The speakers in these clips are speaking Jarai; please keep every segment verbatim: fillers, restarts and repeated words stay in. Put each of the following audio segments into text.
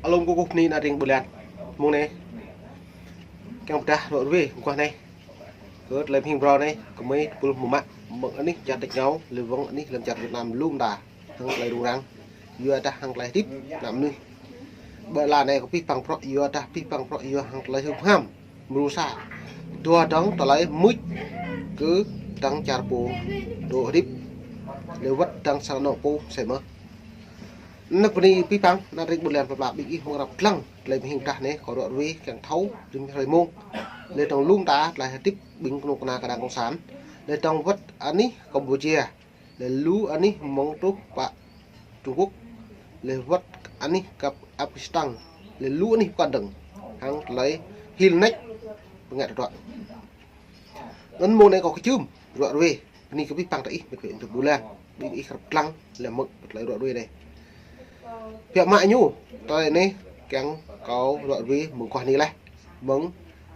Alum kơkuh bơni ană tring ƀơi lăt. Mông anai kiăng pơdah ră ruai mơguah anai kơ tơlơi hing brơi anai, kơ mơi tơpul mơ̆ng mă mơ̆ng anih čar tač rơngiao, lĕ wơ̆ng anih lŏn čar Việt Nam lŏm ta hăng tơlơi rŭng răng, yua dah hăng tơlơi hơdip ană mơnuih. Ƀơi lăt anai kơ pih păng prŏ, yua dah pih păng prŏ yua hăng tơlơi hưp ham mrô sa. Dua dong tơlơi mŭt kơ dong čar pô dŏ hơdip, lĕ wơ̆t dong sang anŏ pô sĕ mơ̆. Anŭn bơni pih păng ană tring ƀơi lăt pơplah ƀing ih mơ̆ng răp lăng tơlơi hing pơdah anai kơ ră ruai kiăng thâo rĭm hrơi mông. Lĕ dong lŏm ta tơlơi hơdip ƀing kơnuk kơna kơđang cộng sản. Lĕ dong wơ̆t anih Campuchia. Lĕ lu anih mơ̆ng truh pơ Trung Quốc. Lĕ wơ̆t anih kơ Afghanistan. Lĕ lu anih pơkŏn dơ̆ng hăng tơlơi hil nač pơngăt tơdruă. Anŭn mông anai kâo kơčum ră ruai bơni kơ pih păng ta ih, mĕt wa ƀing ih ƀuh lăng, ƀing ih răp lăng lĕ mơ̆ng tơlơi ră ruai anai. Biă mă ñu tơlơi anai kiăng kâo ră ruai mơguah anai laih. Mơ̆ng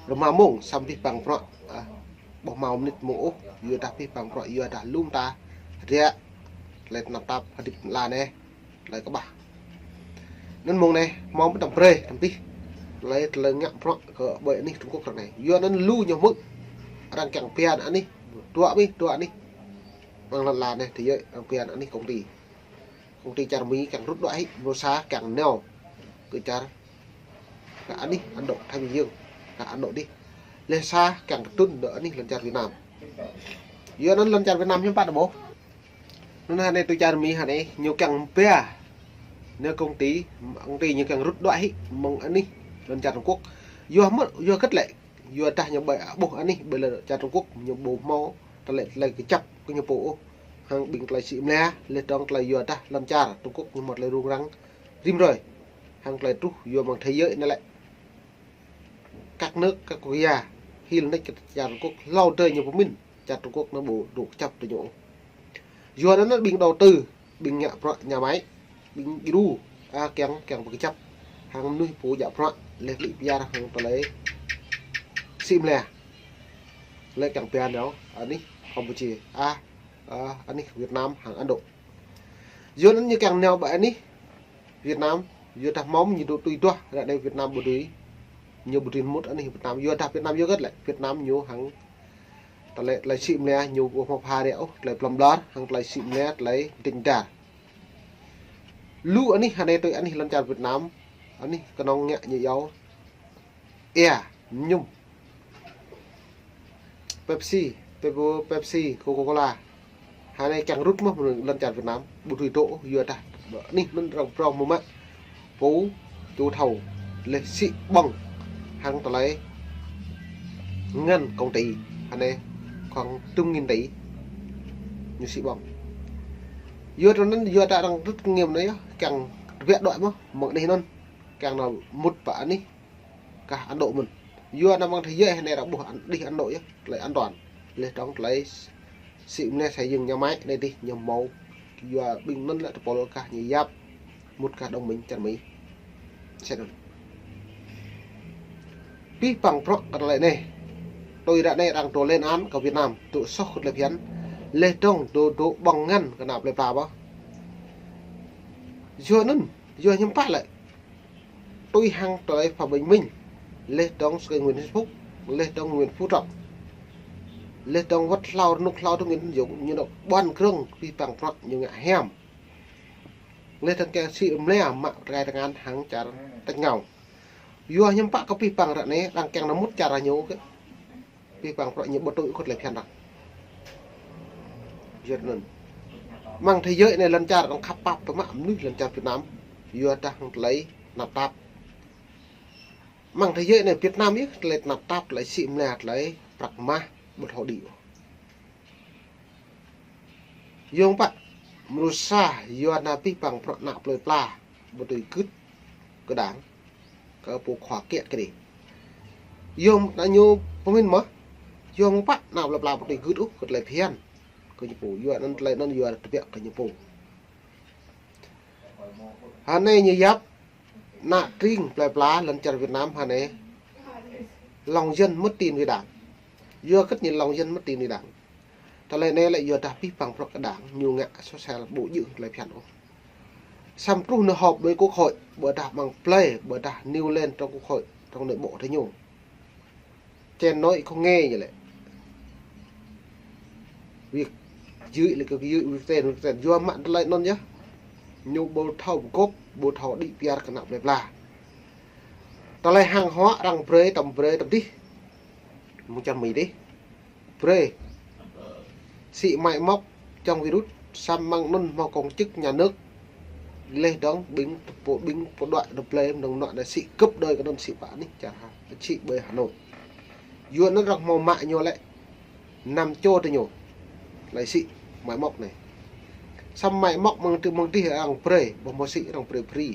rơma mông samơ̆ pih păng prŏ, ah, ƀu hmâo mơnit mông ôh, yua dah pih păng prŏ, yua dah lŏm ta ră tơlơi tơnap tap hơdip lăt anai, tơlơi kơƀah. Anŭn mông anai hmâo mơ̆n tăm brơi tăm pih tơlơi, tơlơi ngă prŏ kơ ƀơi anih Trung Quốc ră anai. Yua anŭn lu ñu hmư̆ arăng kiăng pơhiăp anih, dua anih, dua anih. Mơ̆ng lŏn lăt anai, thế giới arăng pơhiăp anih công ty. Công ty čar Mi kiăng rŭt đuaĭ hĭ, mrô sa kiăng nao kơ čar, kơ anih Ấn Độ, Thái Bình Dương, kơ Ấn Độ dih. Lĕ sa kiăng kơtŭn nao anih lŏn čar Việt Nam. Yua anŭn lŏn čar Việt Nam hiư̆m pă ta ƀuh. Anŭn hơnai tui čar Mi hơnai ñu kiăng pơhiăp nao công ty, công ty ñu kiăng rŭt đuaĭ hĭ mơ̆ng anih lŏn čar Trung Quốc. Yua mơ̆, yua hơget lĕ, yua dah ñu ƀơi ƀuh anih ƀơi lŏn čar Trung Quốc ñu ƀu hmâo tơlơi, tơlơi kơjăp kơ ñu pô ôh. Hăng ƀing tơlơi sĭ mơlia, lĕ dong tơlơi yua dah lŏn čar Trung Quốc ñu hmâo tơlơi rŭng răng rĭm hrơi. Hăng tơlơi truh yua mơ̆ng thế giới anai lĕ các nước, các quốc gia hil nač kơ čar Trung Quốc, hlâo dơi ñu pơmĭn čar Trung Quốc anŭn ƀu dŏ kơjăp tui ñu ôh. Yua anŭn ƀing đầu tư, ƀing ngă prŏ nhà máy, ƀing djru, ah, kiăng, kiăng pơkơjăp hăng mơnuih pô djă prŏ, lĕ lĭ pơyar hăng tơlơi sĭ mơlia. Lĕ kiăng pơhiăp nao anih Campuchia, ah, ah, anih Việt Nam hăng Ấn Độ. Yua anŭn ñu kiăng nao ƀơi anih Việt Nam, yua dah hmâo ñu dŏ tui duah, ră anai Việt Nam ƀu dưi, ñu ƀu dưi mŭt anih Việt Nam, yua dah Việt Nam yua hơget lĕ, Việt Nam ñu hăng tơlơi, tơlơi sĭ mơlia ñu ƀu hmâo pha ră ôh, tơlơi plŏm ƀlŏr hăng tơlơi sĭ mơlia, tơlơi mơdĭng dar. Lu anih hơnai tui anih lŏn čar Việt Nam, anih kơnơ̆ng ngă ñu iâu ia, mơñum. Pepsi, Pepo-, Pepsi, Coca-Cola. Hơnai kiăng rŭt mơ̆ mơ̆ng lŏn čar Việt Nam, ƀu dưi dŏ, yua dah anih anŭn arăng phrâo mơ̆ mă pô čô thâo, lĕ sĭ ƀơ̆ng hăng tơlơi ngăn công ty, hơnai khoảng chục nghìn tỷ ñu sĭ ƀơ̆ng. Yua dah anŭn, yua dah arăng rŭt kinh nghiệm anai yơh, kiăng tơbiă đuaĭ mơ̆ mơ̆ng anih anŭn, kiăng nao mŭt pơ anih kah Ấn Độ mơ̆n. Yua anŭn mơ̆ng thế giới hơnai arăng ƀuh an-, anih Ấn Độ yơh, tơlơi an toàn. Lĕ dong tơlơi sĭ mơlia xây dựng nhà máy anai dih ñu hmâo. Yua ƀing anŭn lĕ tơpul kah ñu yap mŭt kah đồng minh čar Mi. Sĕ anŭn. Pih păng prŏ kơ tơlơi anai. Tui ră anai arăng dŏ lên án kơ Việt Nam, dŏ soh kơ tơlơi phiăn. Lĕ dong dŏ, dŏ ƀơ̆ng ngăn kơ ană plơi pla ƀơ̆. Yua anŭn, yua hiư̆m pă lĕ. Tui hăng tơlơi Phạm Bình Minh, lĕ dong sơkai Nguyễn Xuân Phúc, lĕ dong Nguyễn Phú Trọng, lĕ dong wơ̆t hlâo rơnŭk hlâo dong Nguyễn Tấn Dũng, ñu nao ƀuăn krơ̆ng pih păng prŏ ñu ngă hiam. Lĕ dong kiăng sĭ mơlia mă tơkai tơngan hăng čar tač rơngiao. Yua hiư̆m pă kơ pih păng ră anai, arăng kiăng nao mŭt čar ñu kơ pih păng prŏ ñu ƀu tui kơ tơlơi phiăn arăng. Yua anŭn. Mơ̆ng thế giới anai lŏn čar arăng khăp pap tơmă mơnuih lŏn čar Việt Nam. Yua dah hăng tơlơi tơnap tap. Mơ̆ng thế giới anai Việt Nam yơh tơlơi tơnap tap, tơlơi sĭ mơlia, tơlơi prăk mah ƀu thâo đĭ ôh. Yua pă, mrô sa, yua ană pih păng prŏ ană plơi pla ƀu tui gưt kơ đảng, kơ pô khua kiă kơ đĭ. Yua ană ñu pơmĭn mơ̆, yua pă ană plơi pla ƀu tui gưt ôh kơ tơlơi phiăn kơ ñu pô, yua anŭn tơlơi anŭn yua tơbiă kơ ñu pô. Hơnai ñu yap ană tring plơi pla lŏn čar Việt Nam hơnai lòng dân mất tin với đảng. Yua hơget ñu lòng dân mất tin với đảng. Tơlơi anai lĕ yua dah pih păng prŏ kơ đảng, ñu ngă soh sel ƀu djơ̆ tơlơi phiăn ôh. Samơ̆ truh nao họp với Quốc hội, ƀôdah ƀăng plơi, ƀôdah nêu lên trong Quốc hội, trong nội bộ tơ ñu. Trên nói không nghe ñu lĕ. Việc dưi lĕ kơ dưi, việc ten, việc ten. Yua mă tơlơi anŭn yơh. Ñu ƀu thâo gôp, ƀu thâo đĭ piar kơ ană plơi pla. Tơlơi hàng hóa arăng brơi, tơm brơi, tơm dih. Mơ̆ng čar Mi dih. Brơi. Sĭ máy móc chống virus, samơ̆ mơ̆ng anŭn hmâo công chức nhà nước. Leh dong ƀing, pô ƀing, pô đuaĭ đơ̆p lĕ mơ̆ng anŭn anai sĭ gấp đôi kơ anŭn sĭ pă anih čar ha, sĭ ƀơi Hà Nội. Yua anŭn arăng hmâo mă ñu lĕ năm triệu tơ ñu. Lĕ sĭ máy móc anai. Samơ̆ máy móc mơ̆ng tơ mơ̆ng dih arăng brơi, ƀu hmâo sĭ arăng brơi free.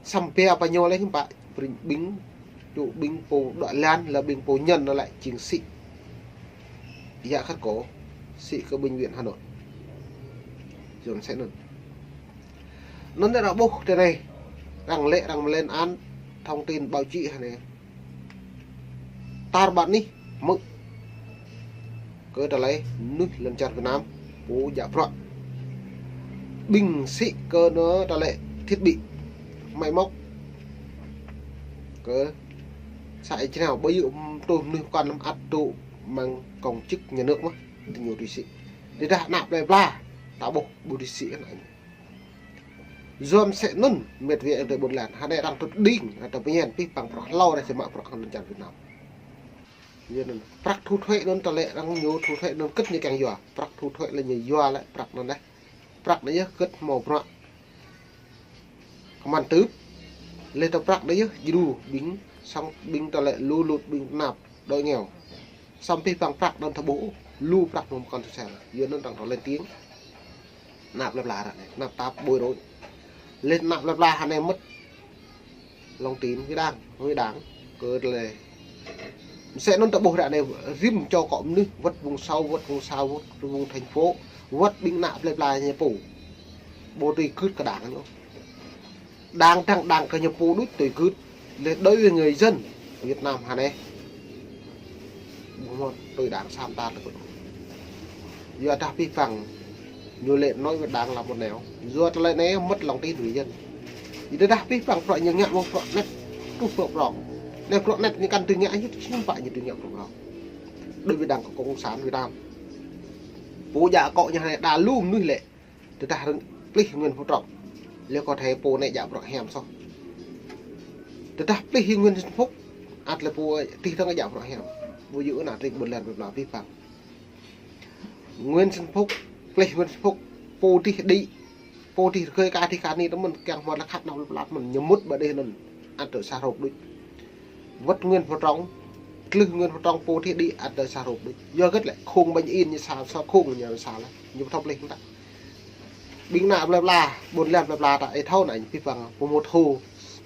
Samơ̆ bia pơ ñu lĕ hiư̆m pă, ƀing, ƀing, tŭ ƀing pô đuaĭ lan, lĕ ƀing pô nhân anŭn lĕ jing sĭ. Yua khăt kơ, sĭ kơ bệnh viện Hà Nội. Yua sĕ anŭn. Anŭn arăng ƀuh tơ anai, arăng lĕ, arăng lên án thông tin báo chí hă anai. Tar ƀar anih, mơ̆ kơ tơlơi mơnuih lŏn čar Việt Nam, pô djă bruă. Ƀing sĭ kơ anŭn tơlơi thiết bị, máy móc. Kơ sa ai črao, ƀơi yŭ tơ mơnuih kăn lăm ăt tŭ mơ̆ng công chức nhà nước mơ̆n, tơ ñu tui sĭ. Tơdah ană plơi pla, ta ƀuh, ƀu tui sĭ anŭn. Yua mơ̆ sĕ anŭn, mĕt wa tơ ƀôn lan, hă anai arăng tŭ đing, arăng tŭ pơñen, pih păng prăk hlâo anai sĭ mă prăk lŏn čar Việt Nam. Yua anŭn, prăk thu thuế anŭn tơlơi arăng ñu thu thuế anŭn kơ̆t ñu kiăng yua, prăk thu thuế lĕ ñu yua lĕ prăk anŭn dêh. Prăk anai yơh kơ̆t hmâo bruă. Kơman tưp, leh tơ prăk anai yơh, djru, ƀing, sang ƀing tơlơi lu lut ƀing tơnap, đuaĭ nghèo. Samơ̆ pih păng prăk anŭn tơ ƀuh, lu prăk mơ̆ng kăn tơ sel. Yua anŭn arăng tŭ lên tiếng. Ană plơi pla ră anai, ană tap ƀôi rôi. Leh ană plơi pla hă anai mơ̆t lòng tin với Đảng, với Đảng, kơ tơlơi. Mơ̆ sĕ anŭn ta ƀuh ră anai rĭm čô akŏ mơnuih, wơ̆t vùng sâu, wơ̆t vùng xa, wơ̆t vùng thành phố, wơ̆t ƀing ană plơi pla ñu pô. Ƀu tui gưt kơ Đảng ñu. Đảng, Đảng, Đảng kơ ñu pô đôč tui gưt. Leh đối với người dân Việt Nam hă anai. Ƀu hmâo tui Đảng sam ta tơ kơ. Yua dah pih păng ñu lĕ nói với Đảng là một nẻo. Yua tơlơi anai mơ̆t lòng tin người dân. Yua dah pih păng prăk ñu ngă mơ̆ng prăk net, truh prăk prăk. Net prăk net ñu kăn tui ngă hiư̆m pă ñu tui ngă prăk prăk. Đối với Đảng Cộng sản Việt Nam. Pô djă akŏ ñu hă anai đa lu mơnuih lĕ. Tơdah rơng-, plih Nguyễn Phú Trọng, lĕ có thể pô anai djă bruă hiam soh. Tơdah plih Nguyễn Xuân Phúc, ăt lĕ pô dih dơ̆ng djă bruă hiam. Ƀu djơ̆ ană tring ƀôn lan plơi pla pih păng. Nguyễn Xuân Phúc, plih Nguyễn Xuân Phúc, pô dih đĭ, pô dih rơgơi ka dih ka ni tơ mơ̆n kiăng hmâo lĕ khăp ană plơi pla mơ̆n, ñu mŭt ƀơi dih anŭn, ăt tơ sa rôp đôč. Wơ̆t Nguyễn Phú Trọng, tlưh Nguyễn Phú Trọng pô dih đĭ ăt tơ sa rôp đôč. Yua hơget lĕ khung bệnh in ñu sa, sa khung ñu sa lĕ. Ñu ƀu thâo plih mơ̆n ta. Ƀing ană plơi pla, ƀôn lan plơi pla ta, ih thâo anai pih păng, pơhmutu,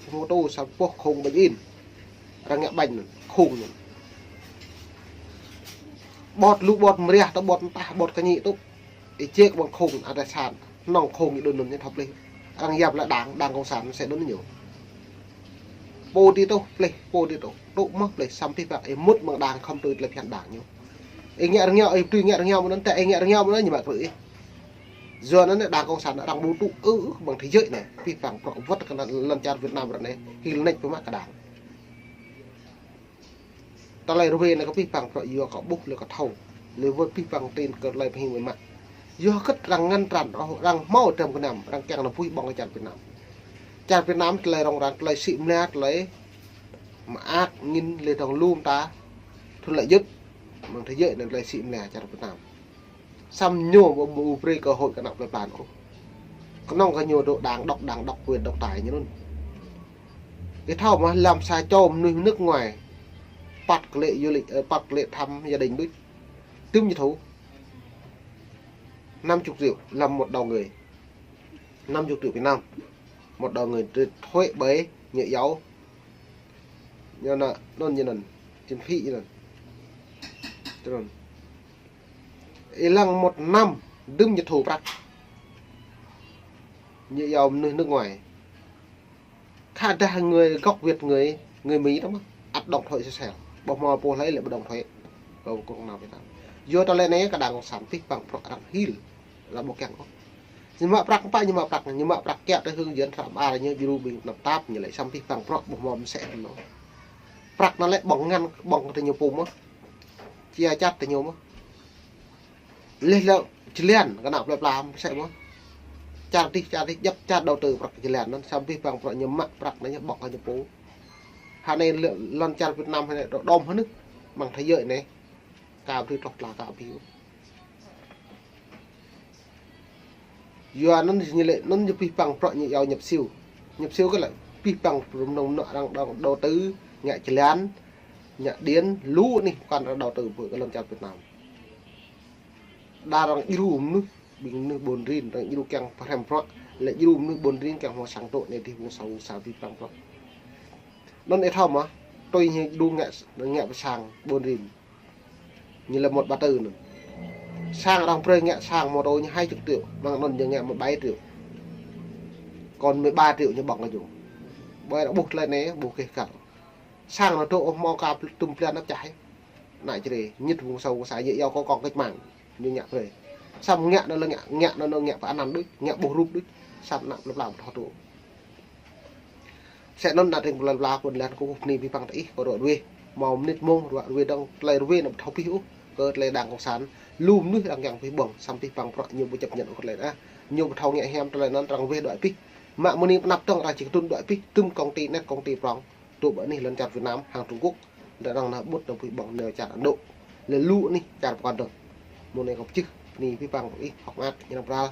pơhmutu sa boh khung bệnh in. Arăng ngă bệnh khung ñu. Ƀot lu ƀot mriah tơ ƀot mơtah ƀot kơñĭ tŭ. Ih jĕ ƀăng khung ăt tơ san, nŏng khung ñu đun anŭn ñu thâo plih. Arăng yap lĕ Đảng, Đảng Cộng sản sĕ đun ñu. Pô dih tŭ plih, pô dih tŭ, tŭ mơ̆ plih, samơ̆ pih păng ih mŭt mơ̆ng Đảng khŏm tui tơlơi phiăn Đảng ñu. Ih ngă rơngiao, ih tui ngă rơngiao mơ̆n anŭn, tơ ih ngă rơngiao mơ̆n anŭn ñu mă krư̆ ih. Yua anŭn Đảng Cộng sản arăng ƀu tŭ ư ư mơ̆ng thế giới anai, pih păng prăk wơ̆t kơ lŏn čar Việt Nam ră anai, hil nač pơ mă kơ Đảng. Tơlơi rơwe anai kơ pih păng prăk yua kơ ƀuh lĕ kơ thâo. Lĕ wơ̆t pih păng tin kơ tơlơi pơhing mơ̆ mă. Yua hơget arăng ngăn trăn, arăng hmâo tơm kơnăm, arăng kiăng nao puih ƀơ̆ng kơ čar Việt Nam. Čar Việt Nam tơlơi rŏng răng, tơlơi sĭ mơnia, tơlơi mơak angin lĕ dong lum ta. Thun lĕ jŭt. Mơ̆ng thế giới anai tơlơi sĭ mơnia čar Việt Nam. Samơ̆ ñu ƀu, ƀu brơi cơ hội kơ ană plơi pla ôh. Kơnơ̆ng kơ ñu dŏ đang đŏk, đang đŏk quyền độc tài ñu anŭn. Ih thâo mơ̆ lăm sa čô mơnuih nước ngoài. Păt kơ lĕ du lịch, ơ, păt kơ lĕ thăm gia đình đôč. Tơm ñu thu. Năm chục triệu lăm một đầu người. Năm chục triệu Việt Nam. Một đầu người thuế ƀơi ñu iâu. Ñu anŭn, anŭn ñu anŭn. Chính phủ ñu anŭn. Tơ anŭn. Ih lăng một năm, dŭm ñu thu prăk. Ñu iâu mơnuih nước ngoài. Khă dah người gốc Việt, người, người Mỹ đó mà. Ăt đóng thuế sơ sel. Ƀu hmâo pô hlơi lĕ ƀu đóng thuế. Kơ, kơ nao Việt Nam. Yua tơlơi anai kơ Đảng Cộng sản pih păng prăk arăng hil. Lă ƀu kiăng ôh. Ñu mă prăk pă, ñu mă prăk, ñu mă prăk kiăo tơ hưng jơn tram ar ñu djru ƀing tơnap tap, ñu lĕ săm pih păng prăk ƀuh mơ̆ mơsĕ ñu. Prăk anŭn lĕ ƀơ̆ng ngăn, ƀơ̆ng kơ ñu pô mơ̆. Či čăt tơ ñu mơ̆. Leh lĕ jơlan kơ ană plơi pla mơsĕ mơ̆. Čar dih, čar dih, djăp čar đầu tư prăk jơlan anŭn, săm pih păng prăk ñu mă prăk anŭn ñu ƀơ̆ng kơ ñu pô. Hă anai lŏn čar Việt Nam hă anai đom hă anŭn. Mơ̆ng thế giới anai. Kâo ƀu thâo tla kâo ƀu. Yua anŭn ñu lĕ, anŭn ñu pih păng prăk ñu iâu nhập siêu. Nhập siêu kơ lĕ pih păng prŭm nông nọ arăng đầu tư, ngă jơlan, ngă điện, lu anih pơkŏn arăng đầu tư ƀơi kơ lŏn čar Việt Nam. Đa arăng djru mơnuih, ƀing mơnuih ƀun rin, arăng djru kiăng pơhrăm prăk, lĕ djru mơnuih ƀun rin kiăng hmâo sang tŏ anai dih wơ̆ng sâo wơ̆ng sa pih păng prăk. Anŭn ih thâo mơ̆, tui ñu djru ngă, ngă pơ sang ƀun rin. Ñu lĕ một ba tư anŭn. Sang arăng brơi ngă sang mô tô ñu hai chục triệu, mơ̆ng anŭn ñu ngă mười bảy triệu. Còn mười ba triệu ñu ƀơ̆ng kơ ñu. Ƀơi arăng ƀuh tơlơi anai, ƀuh keh kăl. Sang anŭn dŏ ôh hmâo ka tŭm blan anăp čah. Ană čre, ñit wơ̆ng sâo wơ̆ng sa ñu iâu kơ kông cách mạng. Ñu ngă brơi. Săm ngă anŭn lĕ ngă, ngă anŭn ngă pơ anăn đôč, ngă ƀuh rup đôč. Săm ană plơi pla ƀu thâo tŭ. Sĕ anŭn ană tring plơi pla pun lan kơ bơni pih păng tơ ih kơ ră ruai. Hmâo mơnit mông ră ruai dơ̆ng tơlơi ruai anŭn ƀu thâo pih ôh kơ tơlơi Đảng Cộng sản. Lu mơnuih arăng kiăng pih ƀơ̆ng, săm pih păng prăk ñu ƀu chấp nhận ôh kơ tơlơi anŭn. Ñu ƀu thâo ngă hiam tơlơi anŭn arăng weh đuaĭ pih. Mă mơni pơnăp dơ̆ng arăng či kơdŭn đuaĭ pih, tŭm công ty net công ty prong. Tŭ ƀơi anih lŏn čar Việt Nam hăng Trung Quốc. Đa arăng anŭn ƀut anŭn pih ƀơ̆ng nao čar Ấn Độ. Lĕ lu anih čar pơkŏn dơ̆ng. Mơ̆ng anai kâo pơčeh, bơni pih păng ih, hŏk mơak, ñu arăng pral.